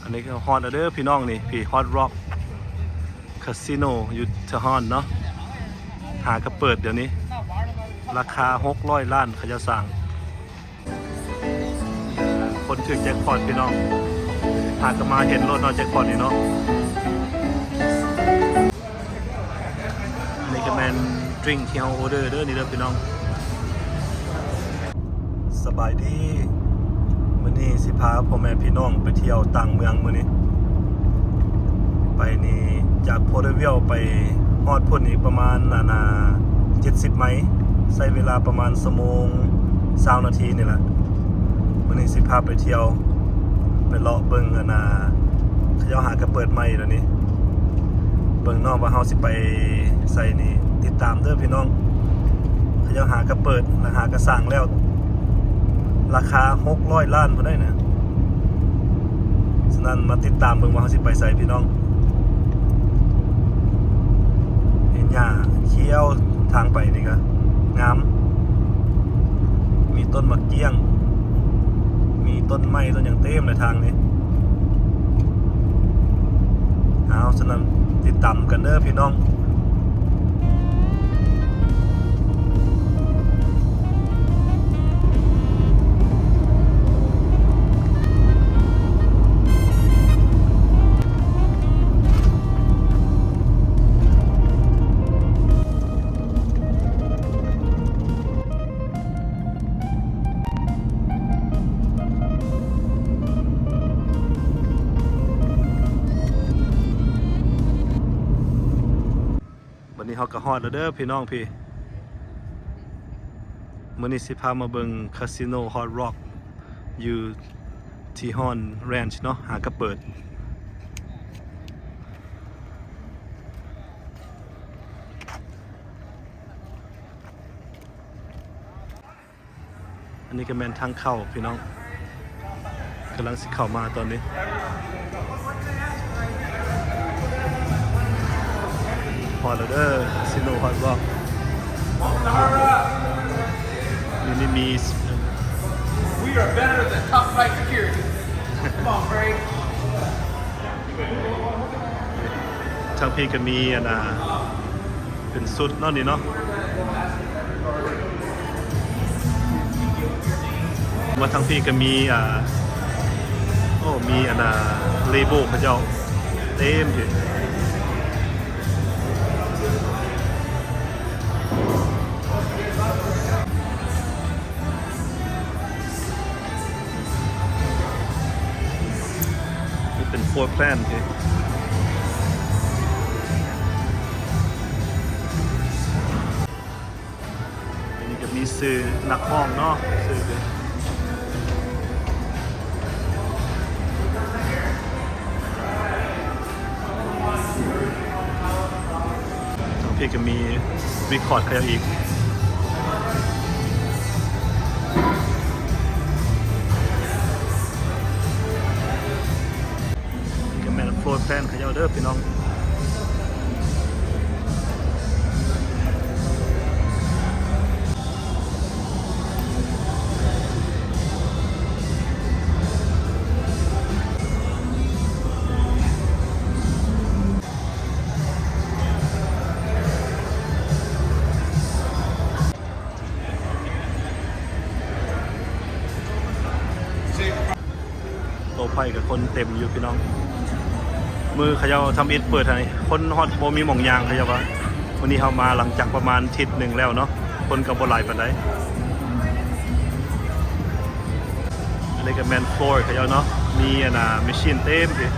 ອັນນີ້ກໍຮອດແລ້ວເດີພີ່ນ້ອງ ນີ້ ພີ້ Hard Rock Casino ຢູ່ເທຮອນເນາະ ຫາກະເປີດດຽວນີ້ ລາຄາຫົກຮ້ອຍລ້ານເຂົາເຈົ້າສ້າງ. ຄົນຖືກແຈັກພອດພີ່ນ້ອງ ຫາກະມາເຫັນໂລດເນາະ ແຈັກພອດນີ້ເນາະ. ອັນນີ້ກໍແມ່ນ drink ທີ່ເຮົາ order ເດີ ນີ້ເດີພີ່ນ້ອງ. ສະບາຍດີ ມື້ນີ້ຊິພາພໍ່ແມ່ພີ່ນ້ອງໄປທ່ຽວຕ່າງເມືອງມື້ນີ້ ໄປນີ້ ຈາກ Porterville ໄປຮອດພຸ້ນນີ້ປະມານ ອັນນ່າ ເຈັດສິບໄມ ໃຊ້ເວລາປະມານຊົ່ວໂມງຊາວນາທີນີ້ລະ. ມື້ນີ້ຊິພາໄປທ່ຽວ ໄປເລາະເບິ່ງ ອັນນ່າ ເຂົາເຈົ້າຫາກະເປີດໃໝ່ແລ້ວນີ້ ເບິ່ງເນາະວ່າເຮົາຊິໄປໃສນີ້ ຕິດຕາມເດີພີ່ນ້ອງ. ເຂົາເຈົ້າຫາກະເປີດ ລະຫາກະສ້າງແລ້ວ ລາຄາຫົກຮ້ອຍລ້ານພຸ້ນໃດ໋ນະ. ສະນັ້ນມາຕິດຕາມເບິ່ງວ່າເຮົາຊິໄປໃສພີ່ນ້ອງ. ເຫັນຫຍ້າຂຽວ ທາງໄປນີ້ກະງາມ ມີຕົ້ນໝາກກ້ຽງ ມີຕົ້ນໄມ້ຕົ້ນຫຍັງເຕັມເລີຍທາງນີ້. ເອົາ ສະນັ້ນຕິດຕາມກັນເດີພີ່ນ້ອງ. ບັດນີ້ເຮົາກະຮອດແລ້ວເດີພີ່ນ້ອງ ພີ້ ມື້ນີ້ຊິພາມາເບິ່ງ Casino Hard Rock ຢູ່ Tejon Ranch ເນາະ ຫາກະເປີດ. ອັນນີ້ກະແມ່ນທາງເຂົ້າພີ່ນ້ອງ ກຳລັງຊິເຂົ້າມາຕອນນີ້. ຮອດແລ້ວເດີ Casino Hard Rock. Mini Me's. We are better than Top Flight Security. Come on, Frank. ທາງພີ້ກະມີ ອັນນ່າ ເປັນຊຸດເນາະນີ້ເນາະ. ມາທາງພີ້ກະມີ ອ່າ ໂອ້ ມີ ອັນນ່າ ເລເບິນເຂົາເຈົ້າເຕັມເລີຍ. ນີ້ເປັນ floor plan ເດ. ອັນນີ້ກະມີຊື່ນັກຮ້ອງເນາະ ຊື່ ທາງພີ້ກະມີ record ເຂົາເຈົ້າອີກ. ກະແມ່ນ floor plan ເຂົາເຈົ້າເດີພີ່ນ້ອງ. ໂຕໄຟກະຄົນເຕັມຢູ່ພີ່ນ້ອງ. ມື້ເຂົາເຈົ້າທຳອິດເປີດໃຫ້ຄົນຮອດ ບໍ່ມີໝ່ອງຍ່າງ ເຂົາເຈົ້າວ່າ. ມື້ນີ້ເຮົາມາຫຼັງຈາກປະມານທິດໜຶ່ງແລ້ວເນາະ ຄົນກະບໍ່ຫຼາຍປານໃດ. ອັນນີ້ກະແມ່ນ floor ເຂົາເຈົ້າເນາະ ມີ ອັນນ່າ machine ເຕັມເລີຍ.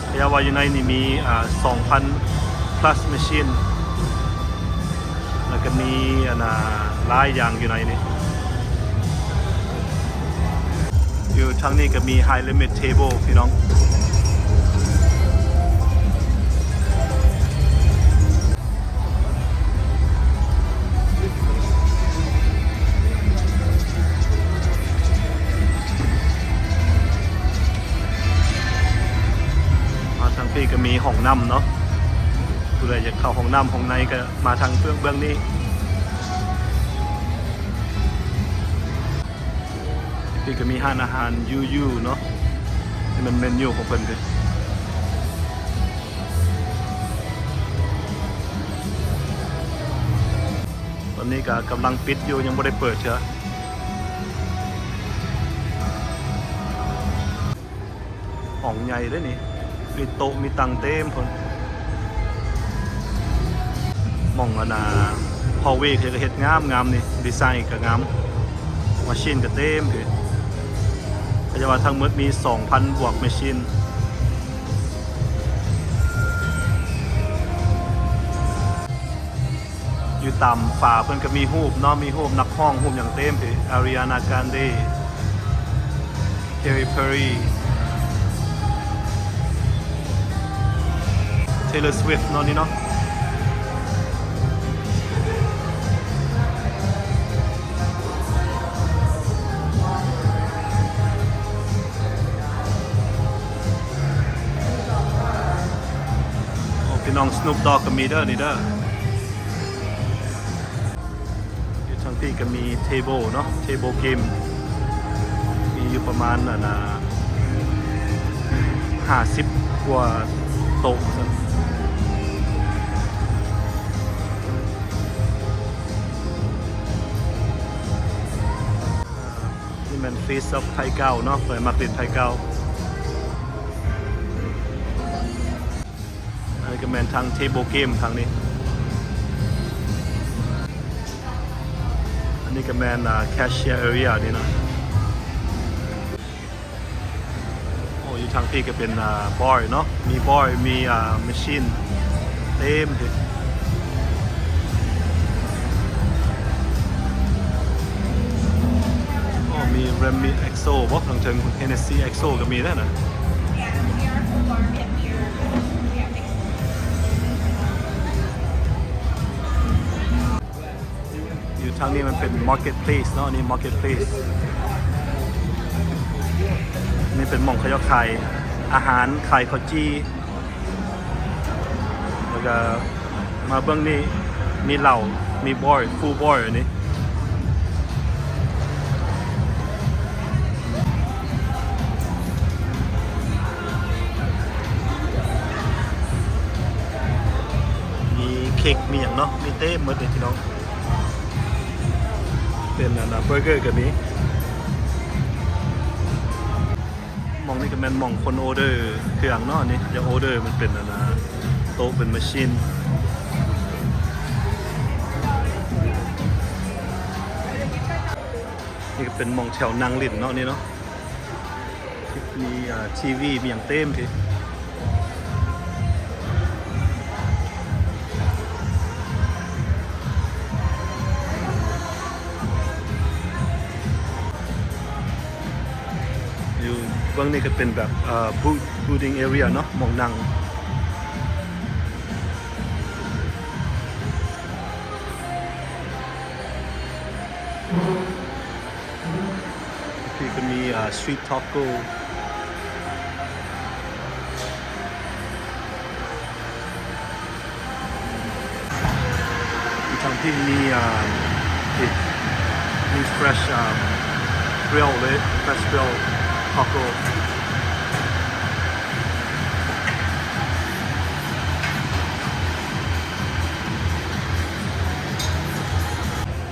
ເຂົາເຈົ້າວ່າຢູ່ໃນນີ້ມີ ອ່າ ສອງພັນ plus machine ລະກະມີ ອັນນ່າ ຫຼາຍຢ່າງຢູ່ໃນນີ້. ຢູ່ທາງນີ້ກະມີ high limit table ພີ່ນ້ອງ. ມາທາງພີ້ກະມີຫ້ອງນ້ຳເນາະ ຜູ້ໃດຢາກເຂົ້າຫ້ອງນ້ຳຫ້ອງໃນກະມາທາງເບື້ອງ ເບື້ອງນີ້. ເປັ ນີ້ກໍມີຮ້ານອາຫານຢູຢູເນາະ ນີ້ແມ່ນເມນູຂອງເພິ່ນເດ້. ຕອນນີ້ກໍກຳລັງປິດຢູ່ ຍັງບໍ່ໄດ້ເປີດເທື່ອ. ຫ້ອງໃຫຍ່ເດ້ນີ້ ມີໂຕະມີຕັ່ງເຕັມພຸ້ນ. ໝ່ອງອັນນ່າ ຮອລເວເຂົາເຮັດງາມໆ ນີ້ ດີໄຊກໍງາມ ມາຊິນກໍເຕັມພີ້. ເຂົາເຈົ້າວ່າທັງໝົດມີສອງພັນບວກມາຊິນ. ຢູ່ຕາມຝາເພິ່ນກໍມີຮູບເນາະ ມີຮູບນັກຮ້ອງ ຮູບຫຍັງເຕັມເລີຍ ອາຣີອານາ ກຣານເດ ແຄຣີ ເພີຣີ ເທເລີ ສະວິບ ເນາະ ນີ້ເນາະ. ໂອ້ ພີ່ນ້ອງ ສະໜູບດັອກກໍມີເດີ ນີ້ເດີ. ຢູ່ທາງພີ້ກໍມີເທເບິ້ນເນາະ ເທເບິ້ນເກມ ມີຢູ່ປະມານ ອັນນ່າ ຫ້າສິບກວ່າໂຕະຊັ້ນ. ນີ້ແມ່ນເຟສອອບໄພເກົ່າເນາະ ເພິ່ນມັກຫຼິ້ນໄພເກົ່າ. ອັນນີ້ກໍແມ່ນທາງເທເບິ້ນເກມທາງນີ້. ອັນນີ້ກໍແມ່ນ ອ່າ ແຄຊເຊຍເອເຣຍນີ້ເນາະ. ໂອ້ ຢູ່ທາງພີ້ກໍເປັນ ອ່າ ບາເນາະ ມີບາ ມີ ອ່າ ມາຊິນເຕັມເລີຍ. ໂອ້ ມີເຣມມີເອັກໂຊບໍ ທາງເທິງ ເຮເນຊີ ເອັກໂຊກໍມີເດ້ນະ. ຢູ່ທາງນີ້ມັນເປັນມາເກັດເພລສເນາະ ນີ້ມາເກັດເພລສ. ນີ້ເປັນໝ່ອງເຂົາເຈົ້າຂາຍອາຫານ ຂາຍເຂົ້າຈີ່. ແລ້ວກໍມາເບິ່ງນີ້ ມີເຫຼົ້າ ມີບາ ຟູລບາ ອັນນີ້ ມີເຄັກ ມີຫຍັງເນາະ ມີເຕັມໝົດເລີຍພີ່ນ້ອງ. ເປັນອັນນ່າ ເບີເກີກໍມີ. ໝ່ອງນີ້ກໍແມ່ນໝ່ອງຄົນອໍເດີເຄື່ອງເນາະ ອັນນີ້ຢາກອໍເດີ ມັນເປັນອັນນ່າ ໂຕະເປັນມາຊິນ. ນີ້ກໍເປັນໝ່ອງແຖວນັ່ງຫຼິ້ນເນາະ ນີ້ເນາະ. ມີ ອ່າ ທີວີ ມີຫຍັງເຕັມທີ່ ຢູ່ເບື້ອງນີ້ກໍເປັນແບບ ເອີ ບູດ ບູດດິງເອເຣຍເນາະ ໝ່ອງນັ່ງ. ທີ່ກໍມີ ອ່າ ສະຕຣີດທາໂກ ທາງພີ້ມີ ອ່າ ເອີ ມີເຟຣຊ ອ່າ ກຣິລເລີຍ ເຟຣຊກຣິລທາໂກ.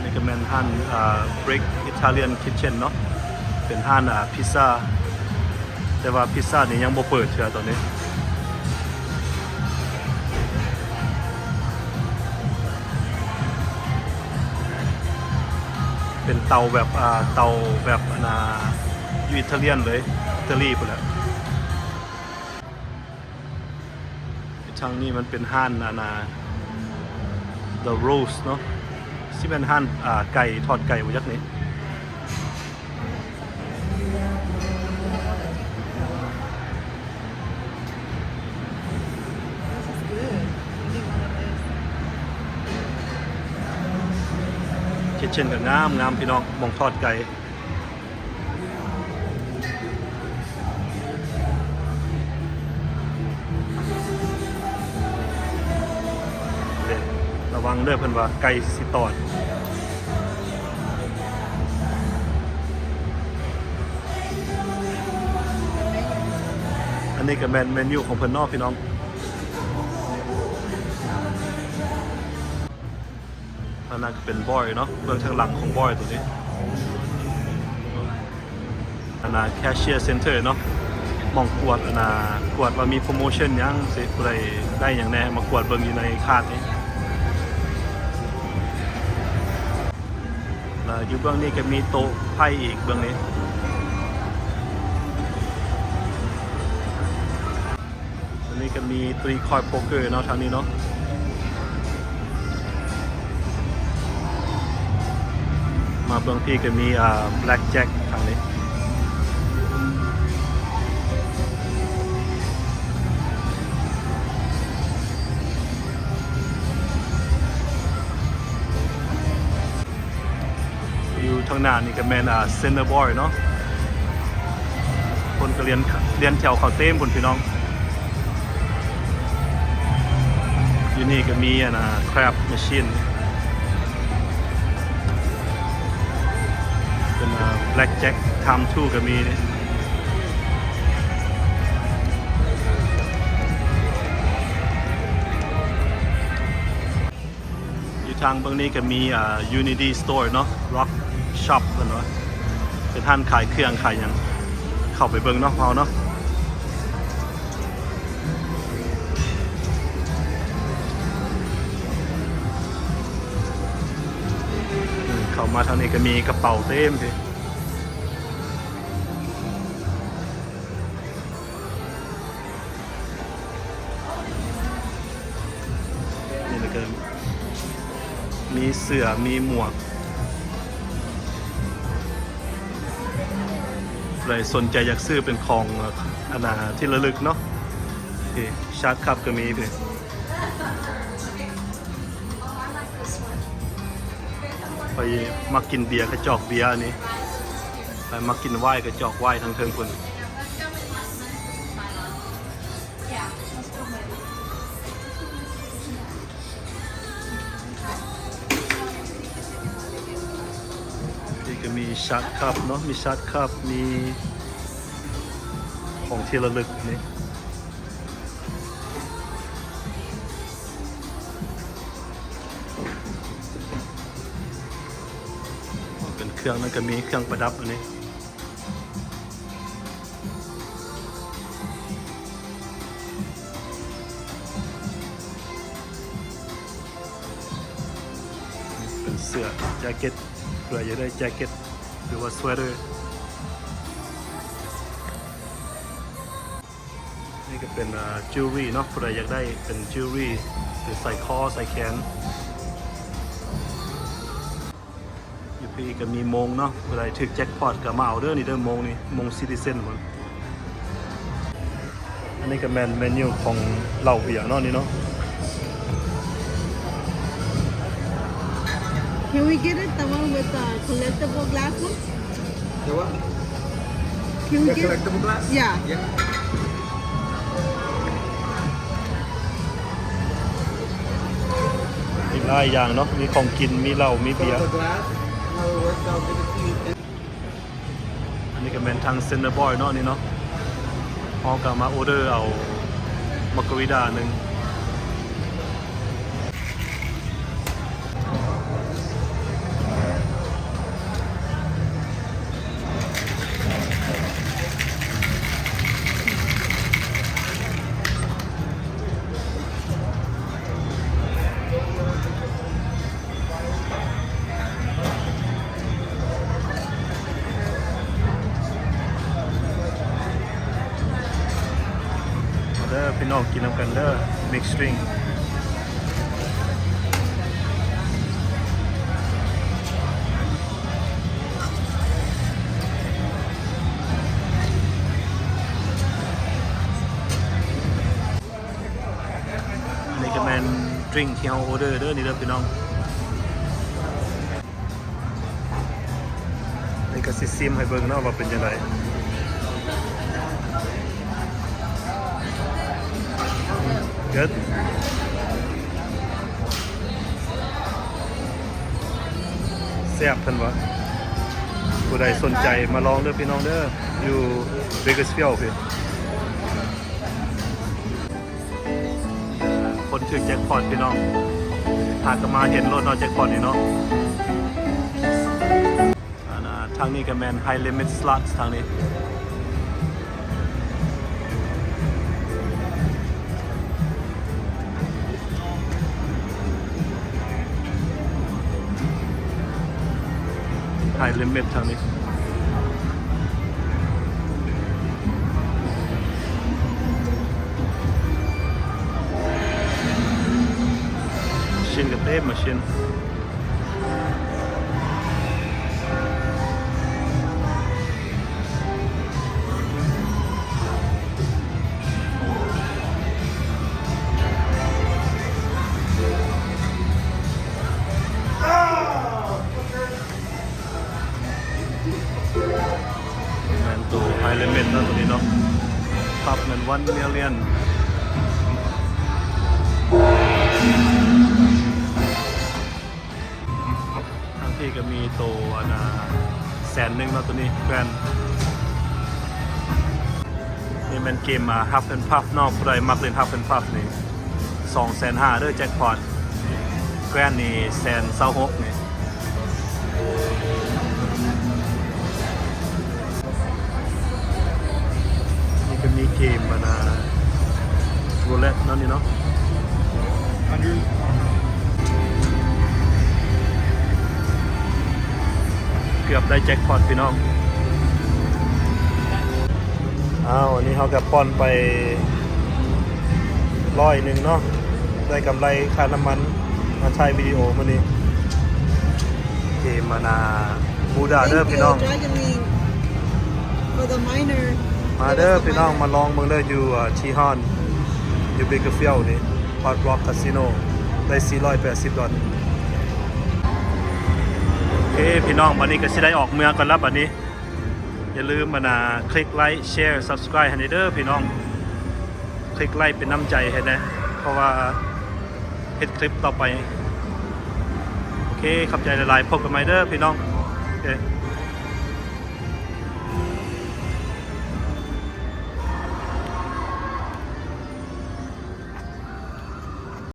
ນີ້ກໍແມ່ນຮ້ານ ອ່າ Brick Italian Kitchen ເນາະ ເປັນຮ້ານ ອ່າ ພິຊຊາ ແຕ່ວ່າພິຊຊານີ້ຍັງບໍ່ເປີດເທື່ອຕອນນີ້. ເປັນເຕົາແບບ ອ່າ ເຕົາແບບ ອັນນ່າ ຢູ່ອິຕາລຽນເລີຍ ອິຕາລີພຸ້ນແຫຼະ. ທາງນີ້ມັນເປັນຮ້ານ ອັນນ່າ The Rose ເນາະ ຊິແມ່ນຮ້ານ ອ່າ ໄກ່ ທອດໄກ່ບໍ່ຈັກນີ້. This is good. You need one of those. ຄິດເຊັ່ນກໍງາມໆ ພີ່ນ້ອງ ໝ່ອງທອດໄກ່. ລະວັງເດີ ເພິ່ນວ່າໄກ່ຊິຕອດ. ອັນນີ້ກໍແມ່ນເມນູຂອງເພິ່ນເນາະພີ່ນ້ອງ. ອັນນັ້ນກໍເປັນບອຍເນາະ ເບື້ອງທາງຫຼັງຂອງບອຍໂຕນີ້ ອັນນ່າ cashier center ເນາະ ໝ່ອງກວດ ອັນນ່າ ກວດວ່າມີໂປຣໂມຊັນຫຍັງ ຊິຜູ້ໃດໄດ້ຫຍັງແດ່ ມາກວດເບິ່ງຢູ່ໃນຄາດນີ້. ແລ້ວຢູ່ເບື້ອງນີ້ກໍມີໂຕະໄພ້ອີກເບື້ອງນີ້. ອັນນີ້ກໍມີ three card poker ເນາະ ທາງນີ້ເນາະ. ມາເບື້ອງພີ້ກໍມີ ອ່າ blackjack ທາງນີ້. ຢູ່ທາງໜ້ານີ້ກໍແມ່ນ ອ່າ center board ເນາະ ຄົນກໍລຽນ ລຽນແຖວເຂົ້າເຕັມພຸ້ນພີ່ນ້ອງ. ຢູ່ນີ້ກໍມີ ອັນນ່າ crab machine ເປັນ ອ່າ blackjack time two ກໍມີ. ຢູ່ທາງເບື້ອງນີ້ກໍມີ ອ່າ Unity Store ເນາະ Rock Shop ເພິ່ນວ່າ ເປັນຮ້ານຂາຍເຄື່ອງຂາຍຫຍັງ ເຂົ້າໄປເບິ່ງເນາະ ເຮົາເນາະ. ເຂົ້າມາທາງນີ້ກໍມີກະເປົາເຕັມເລີຍ. ນີ້ລະກະມີເສື້ອ ມີໝວກ ໃຜສົນໃຈຢາກຊື້ເປັນຂອງ ອັນນ່າ ທີ່ລະລຶກເນາະ. ນີ້ Shot Cup ກໍມີ ໃຜມັກກິນເບຍກະຈອກເບຍນີ້ ໃຜມັກກິນໄວນກະຈອກໄວນທາງເທິງພຸ້ນ. ນີ້ກໍມີ Shot Cup ເນາະ ມີ Shot Cup ມີຂອງທີ່ລະລຶກນີ້ ເປັນເຄື່ອງ ນັ້ນກໍມີເຄື່ອງປະດັບອັນນີ້. ເປັນເສື້ອ ແຈເກັດ ເພື່ອຢາກໄດ້ແຈເກັດ ຫຼືວ່າ sweater. ນີ້ກໍເປັນ ອ່າ jewelry ເນາະ ຜູ້ໃດຢາກໄດ້ເປັນ jewelry ເປັນສາຍຄໍ ສາຍແຂນ. ຢູ່ພີ້ກໍມີໂມງເນາະ ຜູ້ໃດຖືກແຈັກພອດກໍມາເອົາເດີ ນີ້ເດີ ໂມງນີ້ ໂມງ Citizen ພຸ້ນ. ອັນນີ້ກໍແມ່ນເມນູຂອງເຫຼົ້າເບຍເນາະ ນີ້ເນາະ. Can we get it? The one with the collectible glass one? The what? Can we The get collectible glass? Yeah. Yeah. ມີຫຼາຍຢ່າງເນາະ ມີຂອງກິນ ມີເຫຼົ້າ ມີເບຍ. So the glass, how it works, I'll give it to you. ອັນນີ້ກໍແມ່ນທາງ Center Boy ເນາະ ນີ້ເນາະ. ເຮົາກໍມາ order ເອົາ Margarita ໜຶ່ງ. ເດີພີ່ນ້ອງ ກິນນຳກັນເດີ mixed drink. ອັນນີ້ກໍແມ່ນ drink ທີ່ເຮົາ order ເດີ ນີ້ເດີພີ່ນ້ອງ. ນີ້ກໍຊິຊີມໃຫ້ເບິ່ງເນາະວ່າເປັນຈັ່ງໃດ. Good. ແຊບເພິ່ນວ່າ. ຜູ້ໃດສົນໃຈມາລອງເດີພີ່ນ້ອງເດີ ຢູ່ Bakersfield ພີ້. ຖືກແຈັກພອດພີ່ນ້ອງ ຫາກະມາເຫັນໂລດເນາະ ແຈັກພອດນີ້ເນາະ. ອັນນ່າ ທາງນີ້ກະແມ່ນ High Limit Slots ທາງນີ້. High Limit ທາງນີ້ ມາຊິນກະເຕັມມາຊິນ. ແມ່ນໂຕ High Limit ເນາະ ໂຕນີ້ເນາະ ປັບແມ່ນ one million. ທາງພີ້ກະມີໂຕ ອັນນ່າ ແສນໜຶ່ງເນາະ ໂຕນີ້ Grand. ນີ້ແມ່ນເກມ ອາ Huff and Puff ເນາະ ຜູ້ໃດມັກຫຼິ້ນ Huff and Puff ນີ້ ສອງແສນຫ້າເດີ ແຈັກພອດ. Grand ນີ້ແສນຊາວຫົກນີ້. ນີ້ກະມີເກມ ອັນນ່າ Roulette ເນາະ ນີ້ເນາະ. ເກືອບໄດ້ແຈັກພອດພີ່ນ້ອງ. ອ້າວ ອັນນີ້ເຮົາກະປ່ອນໄປຮ້ອຍໜຶ່ງເນາະ ໄດ້ກຳໄລຄ່ານ້ຳມັນ ມາຖ່າຍວິດີໂອມື້ນີ້. ເກມ ອັນນ່າ Buddha ເດີພີ່ນ້ອງ. ມາເດີພີ່ນ້ອງ ມາລອງເບິ່ງເດີ ຢູ່ ອາ ທີ່ຮ້ານ ຢູ່ Bakersfield ນີ້ Hard Rock Casino ໄດ້ສີ່ຮ້ອຍແປດສິບດອນ. ໂອເຄພີ່ນ້ອງ ບາດນີ້ກະຊິໄດ້ອອກເມືອກ່ອນລະບາດນີ້. ຢ່າລືມ ອັນນ່າ ຄລິກໄລຄ໌ ແຊ ຊັບສະໄຄຣບ໌ ໃຫ້ແດ່ເດີພີ່ນ້ອງ. ຄລິກໄລຄ໌ເປັນນ້ຳໃຈໃຫ້ແດ່ ເພາະວ່າເຮັດຄລິບຕໍ່ໄປ. ໂອເຄ ຂອບໃຈຫຼາຍໆ ພົບກັນໃໝ່ເດີພີ່ນ້ອງ. ໂອເຄ.